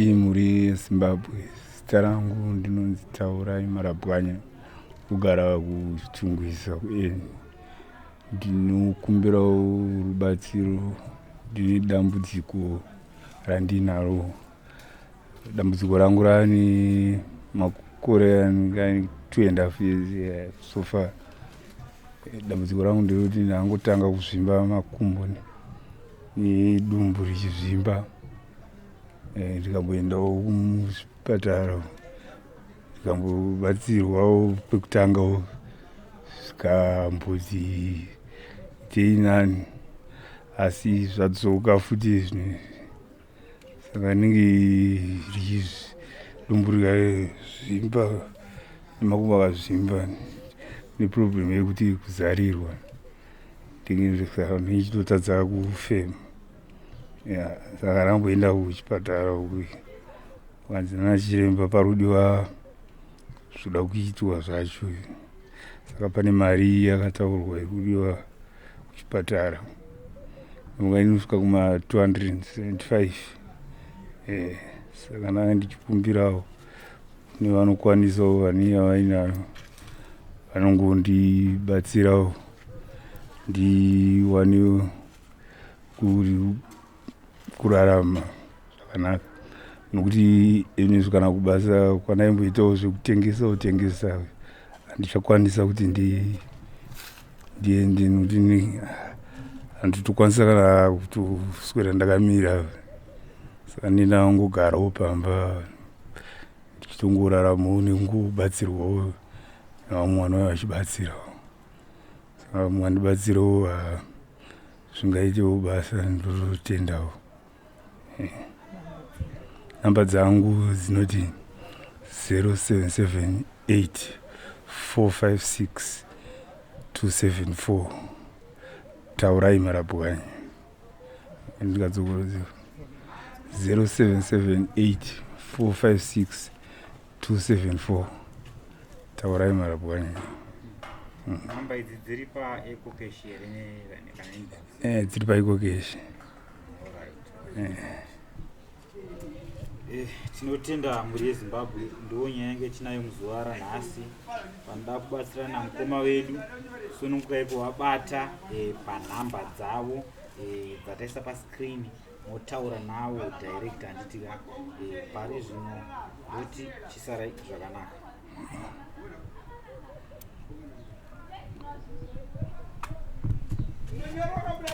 Mhuri yeZimbabwe, zita rangu ndinonzi Taurai Marabwanya, kugara kuChitungwiza kuEni. Ndinokumbirawo rubatsiro, ndine dambudziko randinaro. Dambudziko rangu rane makore anenge 2.5 years so far. Dambudziko rangu nderekuti ndangotanga kuzvimba makumbo nedumbu richizvimba. Eh, ndikamboendawo kuzvipatara ndikambobatsirwawo pekutangawo zvikamboti itei nani asi zvadzoka futi zvino saka rinenge richidumbu rikazvimba nemakumbo akazvimba neproblem yekuti kuzarirwa ndinge ndichitotadza kufema ya saka ramboenda kuchipatara uku vanzi nana chiremba parudiwa zvoda kuitwa zvacho saka pane mari yakataurwa yekudiwa kuchipatara imwe inosvika kuma 275 eh, saka ndanga ndichikumbirawo kune vanokwanisawo vane yavainayo vanongondibatsirawo ndiwanewo kurarama zvakanaka nokuti inizvi kana kubasa kwandaimboitawo zvekutengesa kutengesa handichakwanisa kuti ndiende nokuti handitokwanisa kana kutoswera ndakamira saka ndinangogarawo pamba ndichitongoraramawo nekungobatsirwawo nevamwe vanouya vachibatsirawo saka mwandibatsirawo ah, zvingaitewo basa ndototendawo eh. namba dzangu dzinoti 0778 456 274 taurai marabwanyi ndikadzokorozero 0778 456 274 taurai marabwanyi namba idzi dziri paecocash here kana inbox eh, dziri paecocash eh. Eh, tinotenda mhuri yezimbabwe ndiwo nyaya yange tinayo muzuva ranhasi vanoda kubatsirana mukoma vedu sunungukai kuvabata eh, panhamba dzavo eh, dzataisa pascreen motaura nawo direct handitika eh, pari zvino ndoti chisarai zvakanaka Unonyora wakabuda